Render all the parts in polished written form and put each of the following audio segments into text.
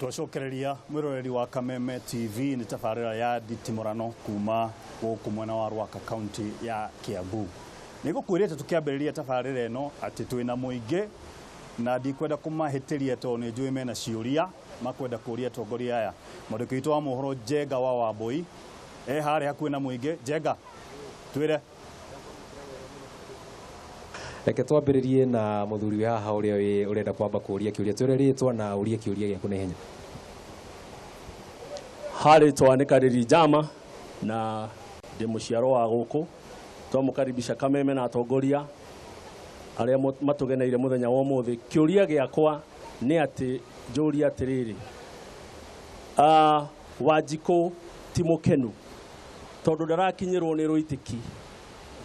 Twacokereria mwiroreri wa Kameme TV ni tabarĩra ya nditimũrano kuma gũkũ mwena wa Rwaka county ya Kiambu. Nĩngũkwĩrĩte tũkĩambĩrĩria tabarĩra ĩno atĩ twĩna mũingĩ na ndikwenda kũmahĩtĩria tondũ nĩ njũĩ mena ciũria makwenda kũria atongoria aya. Mwandĩki witũ wa mohoro Njenga wa Wambui e harĩa hakuhĩ na mũingĩ. Njenga, twĩre. Reke twambĩrĩrie na mũthuri wĩ haha ũrĩa ũrenda kwamba kũũria kĩũria. Twĩre rĩtwa na ũrie kĩũria gĩaku na ihenya. Harĩtwa nĩ Karĩri Njama na ndĩ mũciaro wa gũkũ. Twamũkaribisha Kameme na atongoria arĩa matũgeneire mũthenya wa ũmũthĩ. Kĩũria gĩakwa nĩ atĩ njũrie atĩrĩrĩ, Wanjikũ ti mũkenu tondũ ndarakinyĩrwo nĩ rũitĩki,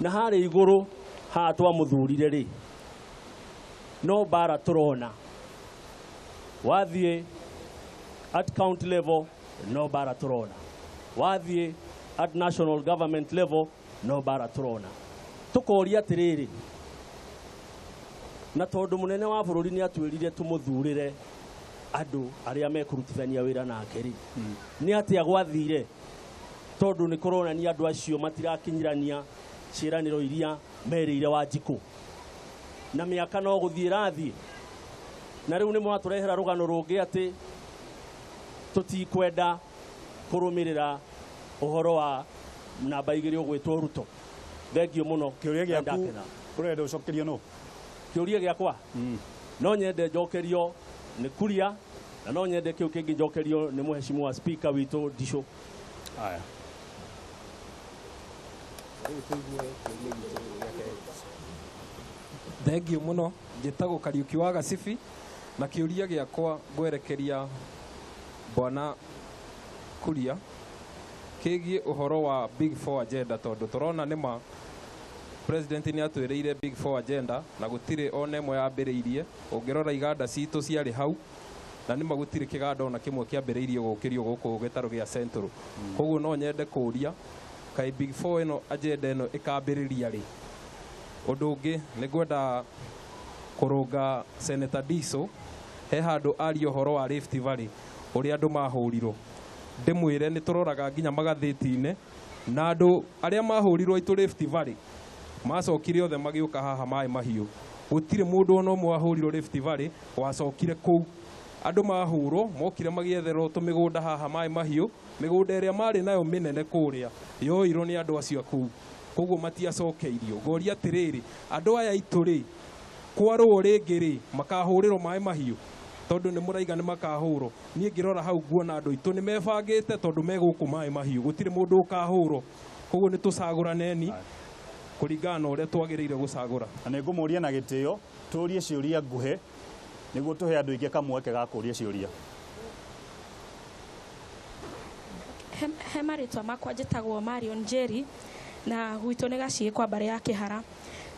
na harĩa igũrũ haha twamũthurire rĩ, no mbara tũrona. Wathiĩ at county level no mbara tũrona, wathiĩ at national government level no mbara tũrona. Tũkoria atĩrĩrĩ, na tondũ mũnene wa bũrũri nĩ atwĩrire tũmũthurĩre andũ arĩa mekũrutithania wĩra nake rĩ, nĩ atĩa gwathire tondũ nĩ kũronania andũ acio matirakinyirania ciĩranĩro iria merĩire Wanjikũ, na mĩaka no gũthiĩ ĩrathiĩ, na rĩu nĩ mwatũrehera rũgano rũngĩ atĩ tũtikwenda kũrũmĩrĩra ũhoro wa namba igĩrĩ ũgwĩtwo Ruto. Thengiũ mũno. Kĩũria gĩaku ũrenda ũcokerio nũ? Kĩũria gĩakwa no nyende njokerio nĩ Kuria, na no nyende kĩu kĩngĩ njokerio nĩ mũheshimu wa speaker witũ Ndicũ. Aya. Thengiũ mũno. Njĩtagwo Kariũki wa Gacibi, na kĩũria gĩakwa ngwerekeria Bwana Kuria kĩgiĩ ũhoro wa Big Four agenda, tondũ tũrona nĩma president nĩ atwĩrĩire Big Four agenda na gũtirĩ ona ĩmwe yambĩrĩirie. Ũngĩrora iganda citũ ciarĩ hau na nĩma gũtirĩ kĩganda ona kĩmwe kĩambĩrĩirie gũkĩrio gũkũ gĩtarũ gĩa Central. Koguo no nyende kũũria kaĩ Big Four ĩno agenda ĩno ĩkambĩrĩria rĩ? Ũndũ ũngĩ nĩ ngwenda kũrũnga Senator Diso he handũ aria ũhoro wa Rift Valley ũrĩa andũ mahũrirwo. Ndĩmwĩre nĩ tũroraga nginya magathĩti-inĩ na andũ arĩa mahũrirwo aitũ Rift Valley macokire othe magĩũka haha maĩ mahiũ. Gũtirĩ mũndũ ona ũmwe wahũrirwo Rift Valley wacokire kũu. Andũ mahũrwo mokire magĩetherwo tũmĩgũnda haha maĩ mahiũ, mĩgũnda ĩrĩa marĩ nayo mĩnene kũrĩa yoirwo nĩ andũ acio kũu, koguo matiacokeirio. Ngoria atĩrĩrĩ, andũ aya aitũ rĩ, kwarũo rĩngĩ rĩ, makahũrĩrwo maĩ mahiũ? Tondũ nĩ mũraiga nĩ makahũrwo. Niĩ ngĩrora hau nguona andũ aitũ nĩ mebangĩte tondũ me gũkũ maĩ mahiũ, gũtirĩ mũndũ ũkahũrwo. Koguo nĩ tũcagũraneni kũringana na ũrĩa twagĩrĩire gũcagũra. Na nĩ ngũmũria na gĩtĩo tũrie ciũria nguhĩ nĩguo tũhe andũ aingĩ kamweke ga kũria ciũria. He marĩtwa makwa njĩtagwo Marion Njeri na gwitũ nĩ Gaciĩ kwa mbarĩ ya Kĩhara.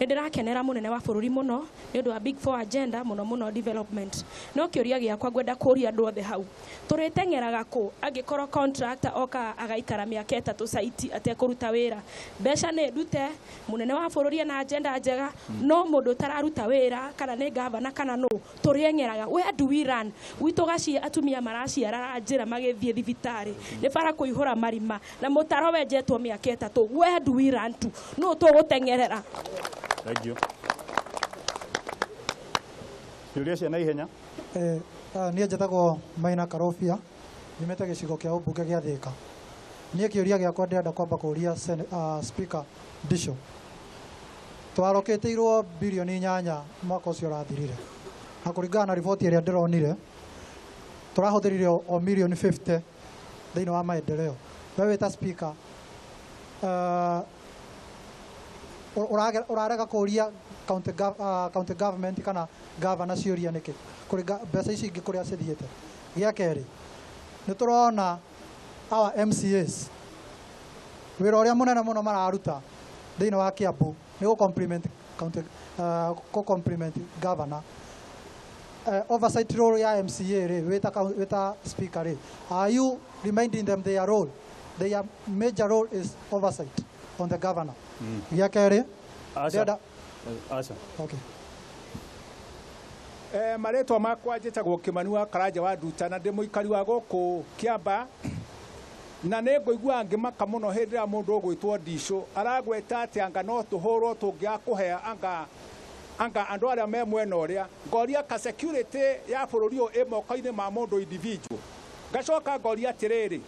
Nĩ ndĩrakenera mũnene wa bũrũri mũno nĩ ũndũ wa Big Four agenda, mũno mũno development. No kĩũria gĩakwa ngwenda kũria andũ othe hau, tũrĩteng'eraga kũ angĩkorwo contractor oka agaikara mĩaka 3 site atekũruta wĩra? Mbeca nĩ ndute, mũnene wa bũrũri ena agenda njega, no mũndũ ũtararuta wĩra kana nĩ gavana kana nũ, tũrĩeng'eraga. Where do we run? Gwitũ Gaciĩ atumia maraciarara njĩra magĩthiĩ thibitarĩ, nĩ bara kũihũra marima na mũtaro wenjetwo mĩaka 3. Where do we run to? Nũ tũgũteng'erera? Thank you. Ciũria cia naihenya. Niĩ njĩtagwo Maina Karobia, nyumĩte gĩcigo kĩa ũmbunge gĩa Thĩka. Niĩ kĩũria gĩakwa ndĩrenda kwamba kũũria Speaker Ndicũ. Twarokĩtĩirwo birioni 8 mwaka ũcio ũrathirire, na kũringana na riboti ĩrĩa ndĩronire tũrahũthĩrire o mirioni 50 thĩinĩ wa maendeleo. We wĩ ta Speaker, ũrarega kũũria county government kana governor ciũria nĩkĩ kũringa mbeca ici ingĩ kũrĩa cithiĩte? Gĩa kerĩ, nĩ tũrona our MCAs wĩra ũrĩa mũnene mũno mararuta thĩinĩ wa Kiambu nĩ gũ compliment county, gũ compliment governor. Oversight role ya MCA rĩ, wĩta speaker rĩ, are you reminding them their role? Their major role is oversight on the governor. Gĩa kerĩ, Aca. Aca. Okay. Marĩtwa makwa njĩtagwo Kĩmani wa Karanja wa Nduta na ndĩ mũikari wa gũkũ Kĩamba, na nĩ ngũigua ngĩmaka mũno hĩndĩ ĩrĩa mũndũ ũgwĩtwo Ndicũ aragweta atĩ anga no tũhũrwo tũngĩaga kũhe anga andũ arĩa me mwena ũrĩa. Ngoria ka security ya bũrũri ũyũ ĩ moko-inĩ ma mũndũ individual. Ngacoka ngoria atĩrĩrĩ,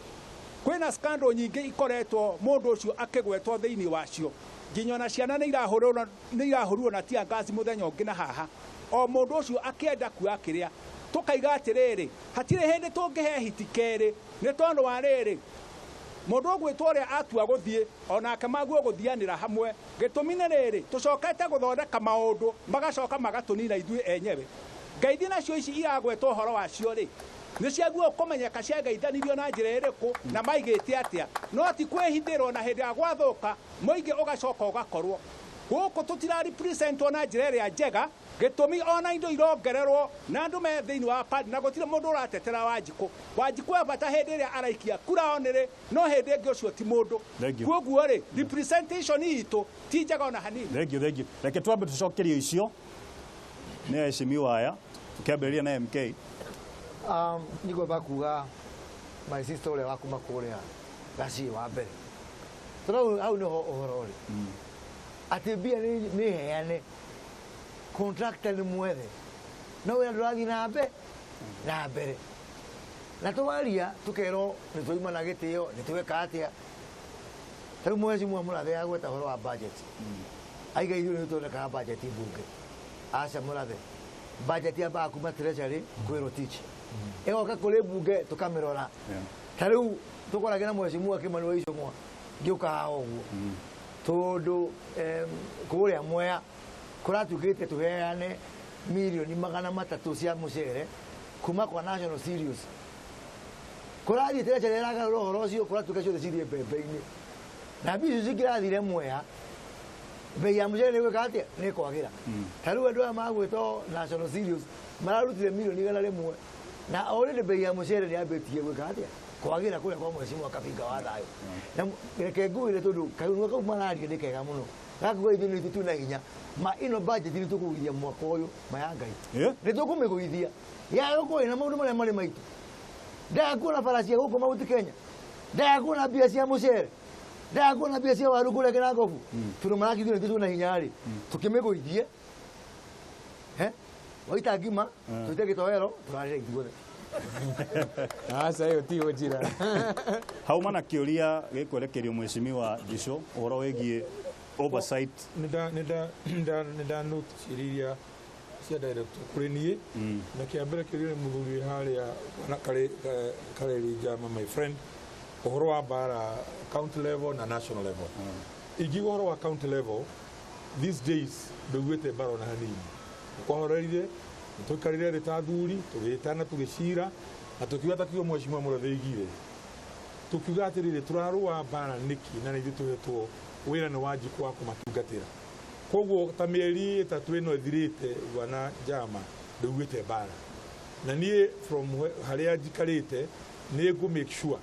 kwĩna scandal nyingĩ ikoretwo mũndũ ũcio akĩgwetwo thĩinĩ wacio, nginya ona ciana nĩ irahũrirwo na tear gas mũthenya ũngĩ na haha, o mũndũ ũcio akĩenda kuoya kĩrĩa. Tũkaiga atĩrĩrĩ, hatirĩ hĩndĩ tũngĩhe hiti kerĩ, nĩ tondũ wa rĩrĩ, mũndũ ũgwĩtwo ũrĩa atua gũthiĩ onake maguo gũthianĩra hamwe. Gĩtũmi nĩ rĩrĩ, tũcokete gũthondeka maũndũ magacoka magatũnina ithuĩ enyewe. Ngeithi nacio ici iragwetwo ũhoro wacio rĩ, nĩ ciaguo kũmenyeka ciageithanirio na njĩra ĩrĩkũ na maigĩte atĩa, no ti kwĩhithĩrwo na hĩndĩ ya gwathũka mũingĩ ũgacoka ũgakorwo gũkũ tũtira representwo na njĩra ĩrĩa njega. Gĩtũmi ona indo irongererwo na andũ me thĩinĩ wa padi na gũtirĩ mũndũ ũratetera Wanjikũ. Wanjikũ e bata hĩndĩ ĩrĩa araikia kura onĩrĩ, no hĩndĩ ĩngĩ ũcio ti mũndũ. Koguo rĩ, representation itũ ti njega ona hanini. Thank you, thank you. Reke twambe tũcokerio icio nĩ aheshimiwa aya, tũkĩambĩrĩria na MK. Nĩngwamba kuga my sister ũrĩa wa kuma kũrĩa Gaciĩ wa mbere, tondũ hau nĩho ũhoro ũrĩ, atĩ mbia nĩ heane, contractor nĩ mwethe, no wĩra ndũrathiĩ na mbere. Na twaria tũkerwo nĩ twauma na gĩtĩo, nĩ tweka atĩa. Ta rĩu mheshimiwa Mũrathe agweta ũhoro wa budget, aiga ithuĩ nĩ tũthondekaga budget mbunge. Aca Mũrathe, budget yambaga kuma treasury kwĩ Rotich, ĩgoka kũrĩ mbunge tũkamĩrora. Ta rĩu tũkoragĩra na mheshimiwa Kĩmani wa Icũng'wa ngĩũka haha ũguo, tondũ kũrĩa Mwea kũratuĩkĩte tũheane mirioni 300 cia mũcere kuma kwa National Cereals. Kũrathiĩ treasury ĩragarũra ũhoro ũcio, kũratuĩka ciothe cithiĩ mbembe-inĩ, na mbia icio cingĩrathire Mwea, bei ya mũcere nĩ gwĩka atĩa, nĩ kwagĩra. Ta rĩu andũ aya magwĩtwo National Cereals mararutire mirioni 100, na already bei ya mũcere nĩ yambĩtie gwĩka atĩa, kwagĩra kũrĩa kwa mheshimiwa Kabinga wa Thayũ. Na reke ngwĩre tondũ kanua kau mararia nĩ kega mũno, gakuga ithuĩ nĩ twĩna hinya, ma ĩno budget nĩ tũkũgũithia mwaka ũyũ, ma ya Ngai nĩ tũkũmĩgũithia yaga gũkorwo ĩna maũndũ marĩa marĩ maitũ. Ndaga kuona bara cia gũkũ Mount Kenya, ndaga kuona mbia cia mũcere, ndaga kuona mbia cia waru kũrĩa Kĩrangobu, tondũ marakithio nĩ twĩna hinya rĩ, tũkĩmĩgũithie. Waita ngima, tũite gĩtoero, tũrarĩre ithuothe. Aca ĩyo tiyo njĩra. Hauma na kĩũria gĩkwerekerio mheshimiwa Ndicũ ũhoro wĩgiĩ oversight. Nĩ note ciũria iria cia director kũrĩ niĩ, na kĩa mbere kĩũria nĩ mũthuri wĩ harĩa na Kareri Njama, my friend, ũhoro wa mbara county level na national level. Ingiuga ũhoro wa county level, these days ndũiguĩte mbara ona hanini. Kwahorerire, nĩtwaikarire thĩ ta athuri, tũgĩtana tũgĩcira, na tũkiuga ta kiugo mheshimiwa Mũrathe oigire. Tũkiuga atĩrĩrĩ, tũrarũa mbara nĩkĩ na nĩ ithuĩ tũhetwo wĩra nĩ Wanjikũ wa kũmatungatĩra. Koguo ta mĩeri 3 ĩno ĩthirĩte bwana Njama ndũiguĩte mbara. Na niĩ from harĩa njikarĩte nĩ ngũ make sure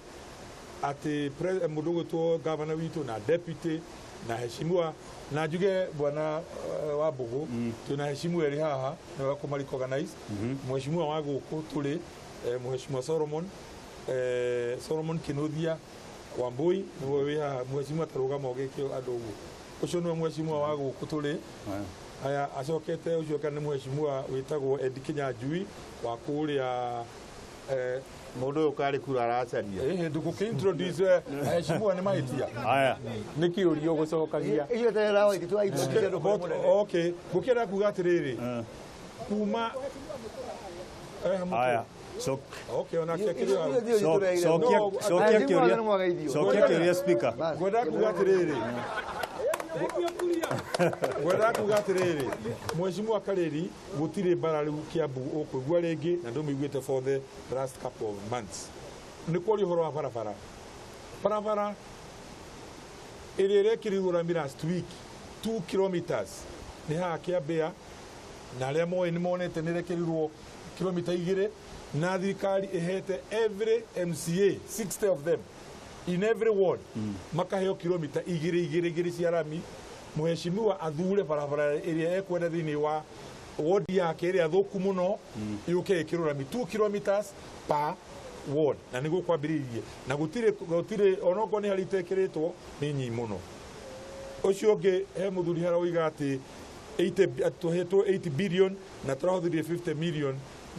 atĩ mũndũ ũgwĩtwo governor witũ na deputy na heshimiwa, na njuge bwana wa Mbũgũ, twĩna heshimiwa erĩ haha nĩwe kũma recognize. Mheshimiwa wa gũkũ tũrĩ mheshimiwa Solomon Kĩnuthia Wambui nĩwe wĩ haha. Mheshimiwa tarũgama ũgĩke andũ ũguo, ũcio nĩwe mheshimiwa wa gũkũ tũrĩ. Aya acokete ũcio kana nĩ mheshimiwa wĩtagwo Eddie Kinyanjui wa kũrĩa Mũndũ ũyũ karĩ kura aracaria. Ndũgũkĩ introduce heshimiwa nĩ mahĩtia. Aya. Nĩ kĩũria ũgũcokagia. Icio terera wa itũ twa itũ. Okay, ngũkĩenda kuga atĩrĩrĩ, kuma Aya. Okay, ona kĩrĩa Cokia kĩũria. Cokia kĩũria speaker. Ngwenda kuga atĩrĩrĩ, ngwenda kuga atĩrĩrĩ, mheshimiwa Kareri, gũtirĩ mbara rĩu Kiambu ũkũigua rĩngĩ, na ndũmĩiguĩte for the last couple of months. Nĩ kwaria ũhoro wa barabara. Barabara ĩrĩa ĩrekĩrirwo rami last week 2 kilometers nĩ haha Kĩambĩa, na arĩa moĩ nĩ monete nĩ ĩrekĩrirwo kilomita 2, na thirikari ĩhete every MCA 60 of them in every ward makaheo kilomita 2 2 2 cia rami. Mheshimiwa athure barabara ĩrĩa ekwenda thĩinĩ wa wodi yake ĩrĩa thũku mũno yũke ĩkĩrwo rami 2 kilometers per ward na nĩguo kwambĩrĩirie na gũtirĩ onokorwo nĩ harĩ itekĩrĩtwo nĩ nyinyi mũno. Ũcio ũngĩ he mũthuri harĩa ũiga atĩ tũhetwo 80 billion na tũrahũthĩrire 50 million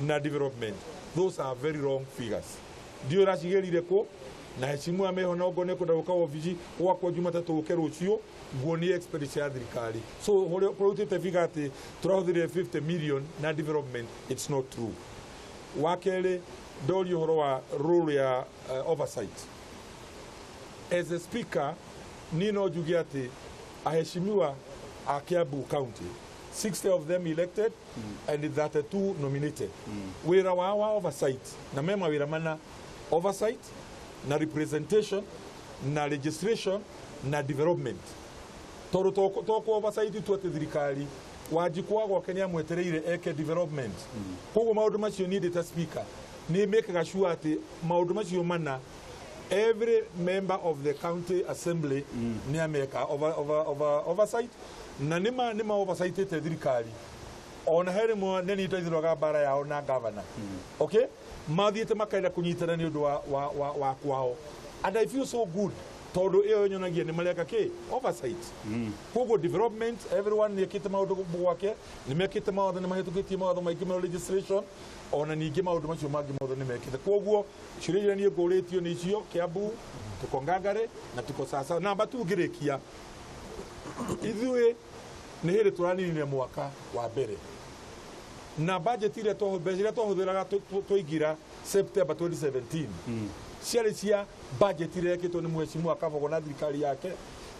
na development. Those are very wrong figures. Ndiũĩ ũracigĩrire kũ na hecimu ameho na okorwo nĩekwenda gũka obici gwakwa Jumatatũ ũke rũciũ nguonie expenditure ya thirikari. So kũrĩa ũrutĩte figure atĩ tũrahũthĩrire 50 million na development, it's not true. Wa kerĩ ndorio ũhoro wa role ya oversight. As a speaker niĩ no njuge atĩ aheshimiwa a Kiambu County, 60 of them elected and 32 nominated. Wĩra wao wa oversight na me mawĩra mana, oversight na representation na legislation na development. Tondũ to kũ oversight tu atĩ thirikari Wanjikũ wa gwake nĩ amwetereire eke development. Koguo maũndũ macio niĩ ndĩ ta speaker nĩ mekaga sure atĩ maũndũ macio mana every member of the county assembly nĩ ameka oversight na nĩma oversight thirikari ona he rĩmwe nĩ niĩ twaithĩrwaga mbara yao na governor. Okay, mathiĩte makaenda kũnyitana nĩ ũndũ wa kwao and I feel so good tondũ ĩyo nyonagia nĩ mareka kĩ oversight. Koguo development everyone nĩ ekĩte maũndũ gwake, nĩ mekĩte mawatho, nĩ mahĩtũkĩtie mawatho maingĩ ma legislation ona ningĩ maũndũ macio mangĩ mothe nĩ mekĩte. Koguo ciũria iria niĩ ngũrĩtio nĩ icio, Kiambu tuko ngangare na tuko sasa. Namba tu ngĩrĩkia, ithuĩ nĩ hĩndĩ tũraninire mwaka wa mbere na budget iria mbeca iria twahũthĩraga twaingĩra September 2017 ciarĩ cia budget iria yekĩtwo nĩ mheshimiwa Kabogo na thirikari yake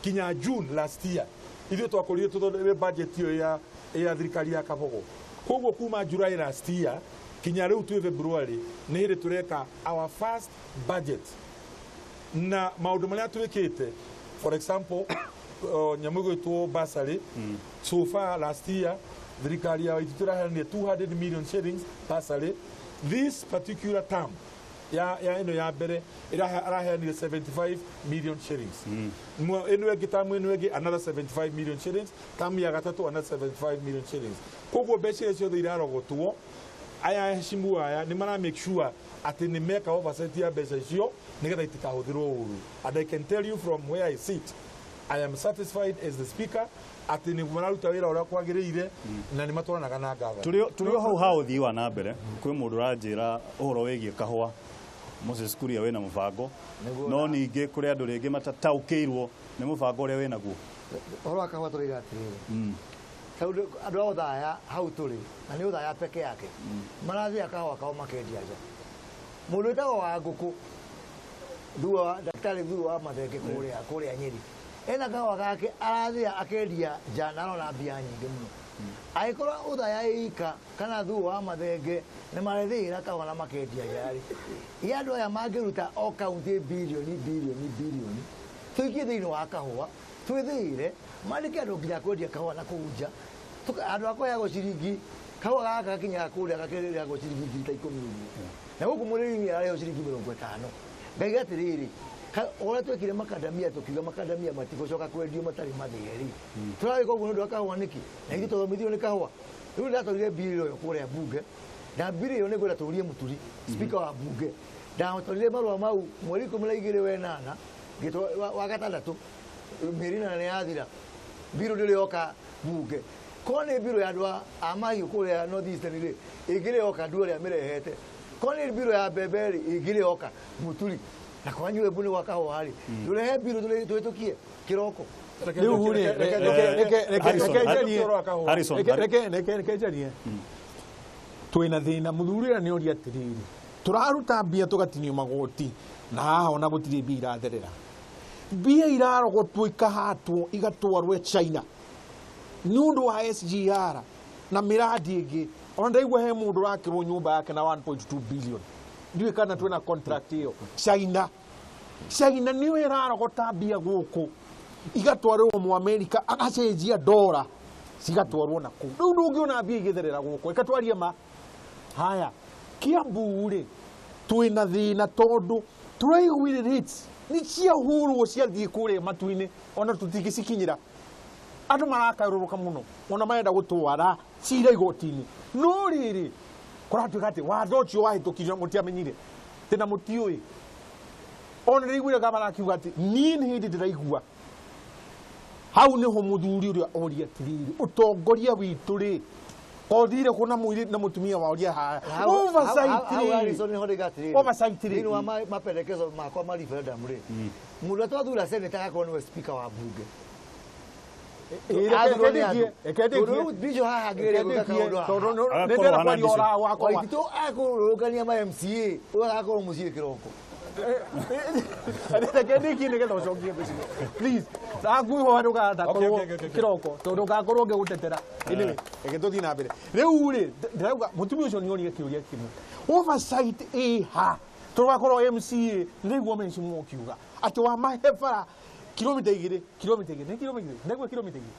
kinya June last year. Ithuĩ twakorire tũthondeke budget ĩyo ya thirikari ya Kabogo. Koguo kuma July last year kinya rĩu twĩ February nĩ hĩndĩ tũreka our first budget na maũndũ marĩa twĩkĩte, for example nyamũ ĩgwĩtwo bursary, so far last year thirikari ya Waititu ĩraheanire 200 million shillings bursary. This particular term ya ĩno ya mbere araheanire 75 million shillings. Ĩno ĩngĩ term ĩno ĩngĩ another 75 million shillings, term ya gatatũ another 75 million shillings. Koguo mbeca iria ciothe irarogotwo aya heshimu aya nĩ mara make sure atĩ nĩ meka oversight ya mbeca icio nĩgetha itikahũthĩrwo ũru. And I can tell you from where I sit, I am satisfied as the speaker atĩ nĩ mararuta wĩra ũrĩa kwagĩrĩire na nĩ matwaranaga na ngavana. Tũrĩ o hau ha ũthii wa na mbere kwĩ mũndũ ũranjĩra ũhoro wĩgiĩ kahũa. Moses Kuria wĩna mũbango no ningĩ kũrĩ andũ rĩngĩ matataũkĩirwo nĩ mũbango ũrĩa wĩnaguo. Ũhoro wa kahũa tũrĩga atĩrĩrĩ, tondũ andũ a Othaya hau tũrĩ na nĩ Othaya peke yake marathiaga kahũa kao makendia nja. Mũndũ wĩtagwo wa ngũkũ daktari thutha wa Mathenge kũrĩa Nyĩrĩ ena kahũa gake arathĩa akendia nja na arona mbia nyingĩ mũno. Angĩkorwo Othaya ĩika kana thutha wa Mathenge nĩ marethĩĩra kahũa na makendia nja rĩ, ĩ andũ aya mangĩruta o kaunti bilioni bilioni bilioni tũikie thĩinĩ wa kahũa twĩthĩire mandĩke andũ nginya kwendia kahũa na kũu nja, andũ a kũheagwo ciringi kahũa gaka gakinyaga kũrĩa gakĩrĩagwo ciringi 10,000 ũguo na gũkũ mũrĩmi ararĩhwo ciringi 50. Ngaiga atĩrĩrĩ, ũrĩa twekire makandamia tũkiuga makandamia matigũcoka kwendio matarĩ mathĩe rĩ, tũragĩka ũguo nĩ ũndũ wa kahũa nĩkĩ? Na ithuĩ twathomithirio nĩ kahũa. Rĩu ndatwarire mbirũ ĩyo kũrĩa mbunge na mbirũ ĩyo nĩngwenda tũrie Mũturi speaker wa mbunge, ndatwarire marũa mau mweri 12 wa 8 wa gatandatũ mĩeri 8 yathira mbirũ ndĩrĩ yoka mbunge. Korwo nĩ mbirũ ya andũ a mahiũ kũrĩa North Eastern rĩ, ĩngĩrĩ yoka andũ arĩa mĩrehete. Korwo nĩ mbirũ ya mbembe rĩ, ĩngĩrĩ yoka Mũturi. Na kwanyu Embu nĩ gwa kahũa rĩ, tũrehe mbirũ tũhĩtũkie kĩroko. Rĩu rĩ, reke njarie. Twĩna thĩna mũthuri ũrĩa nĩ oria atĩrĩrĩ, tũraruta mbia tũgatinio magoti na haha ona gũtirĩ mbia iratherera. Mbia irarogotwo ikahatwo igatwarwo China nĩ ũndũ wa SGR na mĩradi ĩngĩ. Ona ndaigua he mũndũ ũrakĩrwo nyũmba yake na 1.2 billion. Ndiũĩ kana twĩna contract ĩyo. China nĩyo ĩrarogota mbia gũkũ igatwarĩrwo Mũamerika agacenjia ndora cigatwarwo na kũu. Rĩu ndũngĩona mbia igĩtherera gũkũ ĩkatwaria ma haya. Kiambu rĩ twĩna thĩna tondũ tũraiguire rates nĩ ciahũrwo ciathiĩ kũrĩa matu-inĩ ona tũtingĩcikinyĩra. Andũ marakarũrũka mũno ona marenda gũtwara cira igoti-inĩ. No rĩrĩ kũratuĩka atĩ watho ũcio wahĩtũkirio mũtiamenyire tena mũtiũĩ. Ona ndĩraiguire gavana akiuga atĩ niĩ nĩ hĩndĩ ndĩraigua. Hau nĩho mũthuri ũrĩa oria atĩrĩrĩ, ũtongoria witũ rĩ kothire kũ na mũirĩtu na mũtumia wa ũrĩa haha. Oversight rĩ. Oversight rĩ. Thĩinĩ wa mapendekezo makwa ma referendum rĩ, mũndũ ũrĩa twathura senator agakorwo nĩwe speaker wa bunge. Bicho haha ngĩrĩ gwĩka kaũndũ haha. Nĩndĩrenda kwaria ũra wakwa. Waititũ akũrũrũngania ma MCA, ũyũ agakorwo mũciĩ kĩroko. Reke ndĩkie nĩgetha ũcokie mbeca. Please, ndakwĩhoya ndũgatakorwo kĩroko tondũ ngakorwo ngĩgũtetera. Anyway, reke tũthiĩ na mbere. Rĩu rĩ, ndĩrauga mũtumia ũcio nĩorie kĩũria kĩmwe. Oversight ĩ ha? Tũgakorwo MCA, nĩguo mheshimiwa ũkiuga atĩ wamahe bara kilomita igĩrĩ, kilomita igĩrĩ, nĩ kilomita igĩrĩ, ndaigua kilomita igĩrĩ.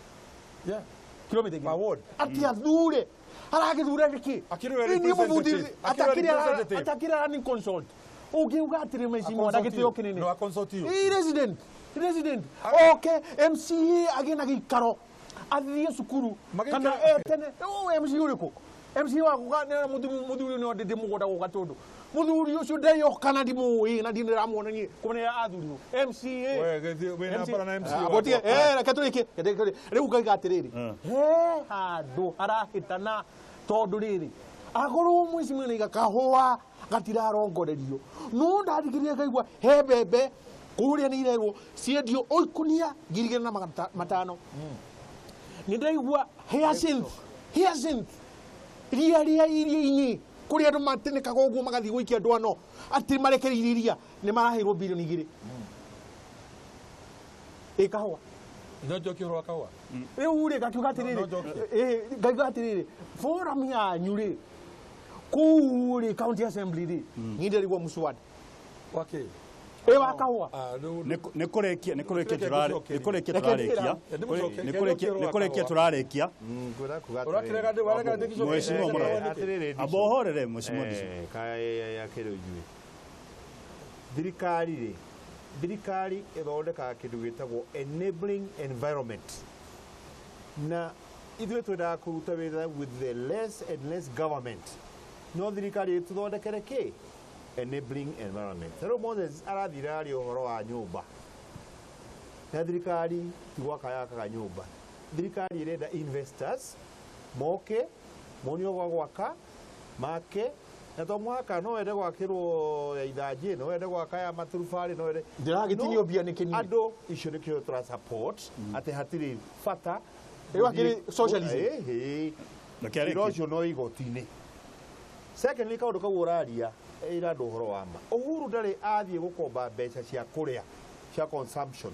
Yeah. Kilomita igĩrĩ. Atĩ athure aragĩthura nĩkĩ? Akĩrĩ representative. Atakĩrĩ arani consult. Ũngiuga atĩrĩ mheshimiwa na gĩtĩo kĩnene. No consult you. Ĩ resident. Oke MCA agĩe na gĩikaro athiĩ cukuru kana etene. MCA ũrĩkũ? MCA wa gũka nĩ mũthuri nĩ ndĩ mũgũnda gũka tondũ mũthuri ũcio ndeyoka na ndimũĩ na ndĩramuona niĩ kũmenya athurirwo MCA. We gĩthiĩ wĩna bara na MCA. Abotie reke tũrĩkie. Rĩu ngaiga atĩrĩrĩ, he handũ harahĩtana tondũ rĩrĩ akorwo mheshimiwa nĩaiga kahũa gatirarongorerio no ndathikĩrĩria ngaigua he mbembe kũrĩa nĩ irerwo ciendio o ikunia 2,500. Nĩ ndaigua hyacinth ria rĩa iria-inĩ kũrĩa andũ matinĩkaga ũguo magathiĩ gũikia ndwano atĩ marekereirie iria nĩ maraheirwo bilioni 2. Ĩ kahũa. No njokie ũhoro wa kahũa. Rĩu rĩ ngakiuga atĩrĩrĩ, ngaiga atĩrĩrĩ, forum yanyu rĩ kũu rĩ county assembly rĩ niĩ ndĩraigua mũcwada wa kĩ? Ĩ wa kahũa. Nĩ kũrĩkia tũrarĩkia. Mheshimiwa Mũrathe. Amba ũhorere mheshimiwa Ndicũ. Kaya inyuĩ. Thirikari rĩ, thirikari ĩthondekaga kĩndũ gĩtagwo enabling environment. Na ithuĩ twendaga kũruta wĩra with the less and less government. No thirikari ĩtũthondekere kĩ? Enabling environment. Rĩu Moses arathire aria ũhoro wa nyũmba. Na thirikari ti gwaka yakaga nyũmba. Thirikari ĩrenda investors moke monio gwa gwaka make na to mwaka no wende gwakĩrwo ya ithanjĩ, no wende gwaka ya maturubarĩ, no wende ndĩragĩtinio mbia nĩkĩ niĩ? Andũ icio nĩkĩo tũra support atĩ hatirĩ bata. Rĩu akĩrĩ socialism. Wĩra ũcio no igoti-inĩ. Secondly, kaũndũ kau ũraria ĩra andũ ũhoro wa ma. Uhuru ndarĩ athiĩ gũkomba mbeca cia kũrĩa cia consumption.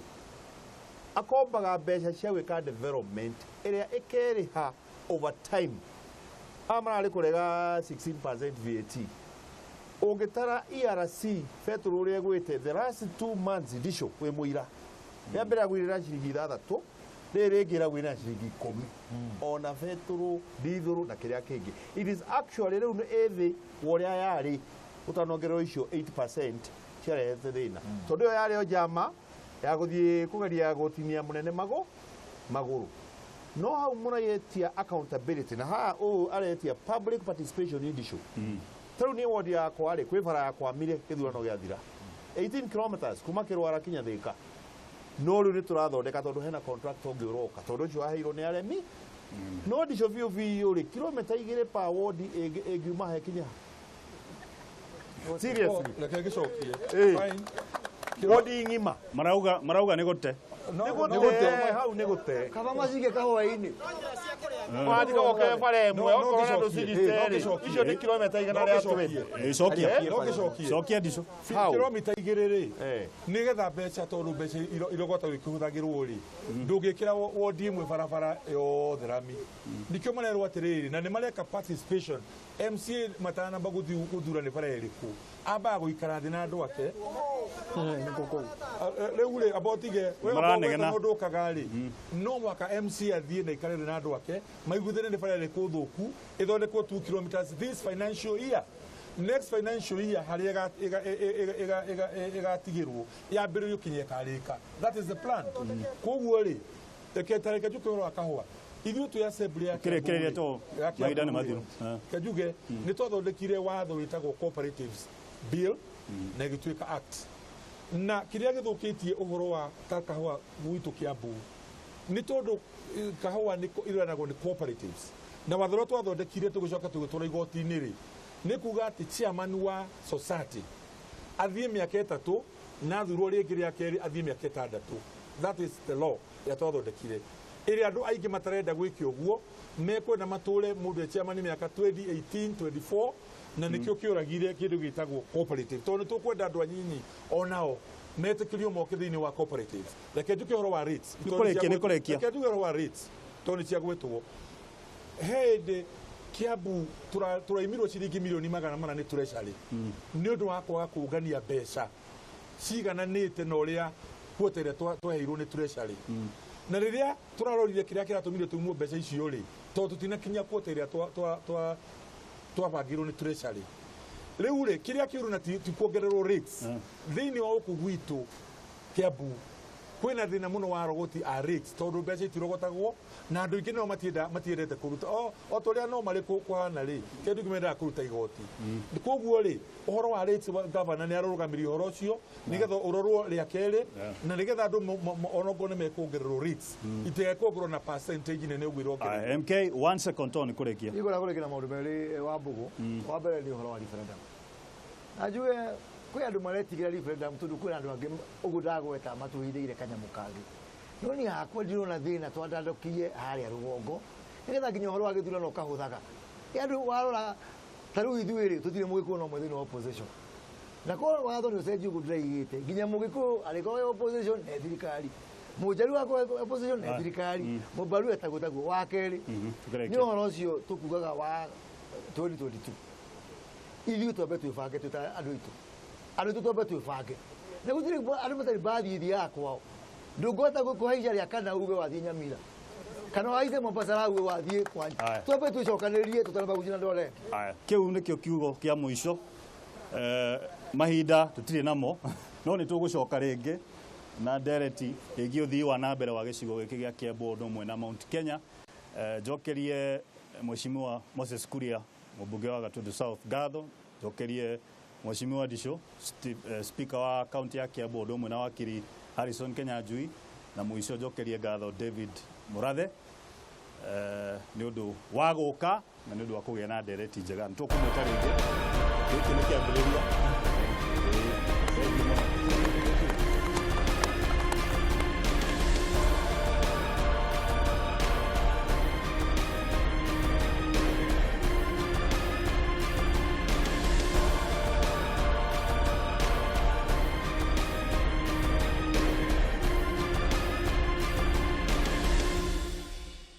Akombaga mbeca cia gwĩka development ĩrĩa ĩkerĩha over time. Aya mararĩ kũrega 16% VAT. Ũngĩtara ERC betũrũ ũrĩa ĩgwĩte the last 2 months ndicũ wĩ mũira. Rĩa mbere agwĩrĩra na ciringi 6, rĩrĩ rĩngĩ ĩragwĩrĩra na ciringi 10. Ona betũrũ, ndithũrũ na kĩrĩa kĩngĩ. It is actually rĩu nĩ ĩthĩ wa ũrĩa yarĩ ũtanongererwo icio 8% ciarehete thĩna. Tondũ ĩyo yarĩ o njama ya gũthiĩ kũgeria gũtinia mũnene magũrũ. No hau mũrayetia accountability na haha ũũ aretia public participation in issue. Ta rĩu niĩ wodi yakwa rĩ, kwĩ bara yakwamire gĩthurano gĩathira 18 kilometers kuma Kĩrwara kinya Thĩka. No rĩu nĩ tũrathondeka tondũ hena contract ũngĩ ũroka tondũ ũcio waheirwo nĩ aremi. No ndicio biũ biũ rĩ, kilomita 2 per wodi ĩngiuma he kinya. Seriously. Reke ngĩcokie. Fine. Wodi ng'ima. Marauga nĩ gũte. Nĩ gũte, hau nĩ gũte. Kaba macinge kahũa-inĩ. Wathiĩ goke bara ĩmwe, okorwo na andũ 60 rĩ, icio nĩ kilomita 120. Cokia. No ngĩcokie. Cokia ndicũ. Kilomita 2 rĩ, nĩgetha mbeca tondũ mbeca irogota ikĩhũthagĩrwo rĩ, ndũngĩkĩra wodi ĩmwe barabara yothe rami. Nĩkĩo marerwo atĩrĩrĩ, na nĩ mareka participation. MCA matanamba gũthiĩ gũthura nĩ bara ĩrĩkũ, ambaga gũikara thĩ na andũ ake. Rĩu rĩ, amba ũtige, we Maranegena. mũndũ ũkaga rĩ, no mwaka MCA athiĩ na aikare thĩ na andũ ake, maiguithanie nĩ bara ĩrĩkũ thũku, ĩthondekwo 2 kilometers this financial year. Next financial year harĩa ĩgatigĩrwo yambĩrĩrio kinya ĩkarĩka. That is the plan. Koguo rĩ, Reke tareke njuke ũhoro wa kahũa. Ithuĩ twĩ assembly ya Kĩrĩ- Kiambu kĩrĩria rĩ, to ya Kiambu mahinda nĩ rĩ, mathiru. Eh. Reke njuge nĩ twathondekire watho wĩtagwo Cooperatives Bill na ĩgĩtuĩka act, na kĩrĩa gĩthũkĩtie ũhoro wa ta kahũa gwitũ Kiambu nĩ tondũ kahũa nĩ ĩranagwo nĩ cooperatives, na watho ũrĩa twathondekire tũgĩcoka tũgĩtwara igoti-inĩ rĩ, nĩ kuga atĩ chairman wa society athiĩ mĩaka 3 na athurwo rĩngĩ rĩa kerĩ athiĩ mĩaka 6. That is the law ĩrĩa twathondekire, ĩrĩa andũ aingĩ matarenda gwĩka ũguo, mekwenda matũre mũndũ e chairman mĩaka 20, 18, 24, na nĩkĩo kĩũragire kĩndũ gĩtagwo cooperative, tondũ nĩ tũkwenda andũ anyinyi onao metĩkĩrio moke thĩinĩ wa cooperatives. Reke njuke ũhoro wa rates. Nĩ kũrĩkia, nĩ kũrĩkia. Reke njuge ũhoro wa rates tondũ nĩ ciagwetwo. He hĩndĩ Kiambu tũraimirwo ciringi mirioni 400 nĩ treasury nĩ ũndũ wa kwaga kũngania mbeca cigananĩte na ũrĩa quota ĩrĩa twaheirwo nĩ treasury. Na rĩrĩa tũrarorire kĩrĩa kĩratũmire tumwo mbeca icio rĩ, tondũ tũtinakinyia quota ĩrĩa twabangĩirwo nĩ treasury. Rĩu rĩ, kĩrĩa kĩũru na ti kuongererwo rates thĩinĩ wa gũkũ gwitũ Kiambu, kwĩna thĩna mũno wa rogoti a rates, tondũ mbeca itirogotagwo na andũ aingĩ nao matiendete kũruta o ta ũrĩa no marĩ kũhana rĩ, kĩ andũ aingĩ mendaga kũruta igoti. Koguo rĩ, ũhoro wa rates wa governor nĩ ararũgamirie ũhoro ũcio nĩgetha ũrorwo rĩa kerĩ, na nĩgetha andũ onokorwo nĩ mekuongererwo rates, itigekuongererwo na percentage nene ũguo irongererwo. Aya, MK, one second to nĩ kũrĩkia. Igora kũrĩkia na maũndũ merĩ wa mbũgũ. Wa mbere nĩ ũhoro wa referendum, na njuge kwĩ andũ maretigĩra referendum tondũ kwĩna andũ angĩ ũguo ndagweta matũhithĩire kanyamũ kangĩ, no niĩ hakwa ndirona thĩna twandandũkie harĩa rũgongo nĩgetha nginya ũhoro wa gĩthurano ũkahũthaga. Ĩ andũ warora ta rĩu ithuĩ rĩ, tũtirĩ mũgĩkũyũ no ũmwe thĩinĩ wa opposition, na korwo watho nĩ ũcenjio ũguo ndĩraigĩte, nginya mũgĩkũyũ arĩkorwo e opposition ne thirikari, mũnjaruo akorwo e opposition ne thirikari, mũmbaru etagwo taguo. Wa kerĩ Tũkĩrĩkia. nĩ ũhoro ũcio tũkugaga wa 2022, ithuĩ twambe twĩbange twĩ ta andũ aitũ twambe twĩbange, na gũtirĩ andũ matarĩ mbathi ithiaga kwao. Ndũngĩhota kũhaica rĩa kana uge wathiĩ Nyamira kana wahaice Mombasa uge wathiĩ kwanyu. Aya. Twambe twĩcokanĩrĩrie tũtanamba gũcina andũ arĩa angĩ. Aya, kĩu nĩkĩo kiugo kĩa mũico. Mahinda tũtirĩ namo, no nĩ tũgũcoka rĩngĩ na ndereti ĩgiĩ ũthii wa na mbere wa gĩcigo gĩkĩ gĩa Kiambu ũndũ ũmwe na Mount Kenya. Njokerie Mheshimiwa Moses Kuria, mũmbunge wa Gatundu South, ngatho. Njokerie Mheshimiwa Ndicũ, Speaker wa kaunti ya Kiambu, ũndũ ũmwe na wakiri Harrison Kenyanjui, na mũico njokerie ngatho David Murathe nĩ ũndũ wa gũka na nĩ ũndũ wa kũgĩa na ndereti njega. Nĩ tũkũmwĩta rĩngĩ. Gĩkĩ nĩ kĩambĩrĩria.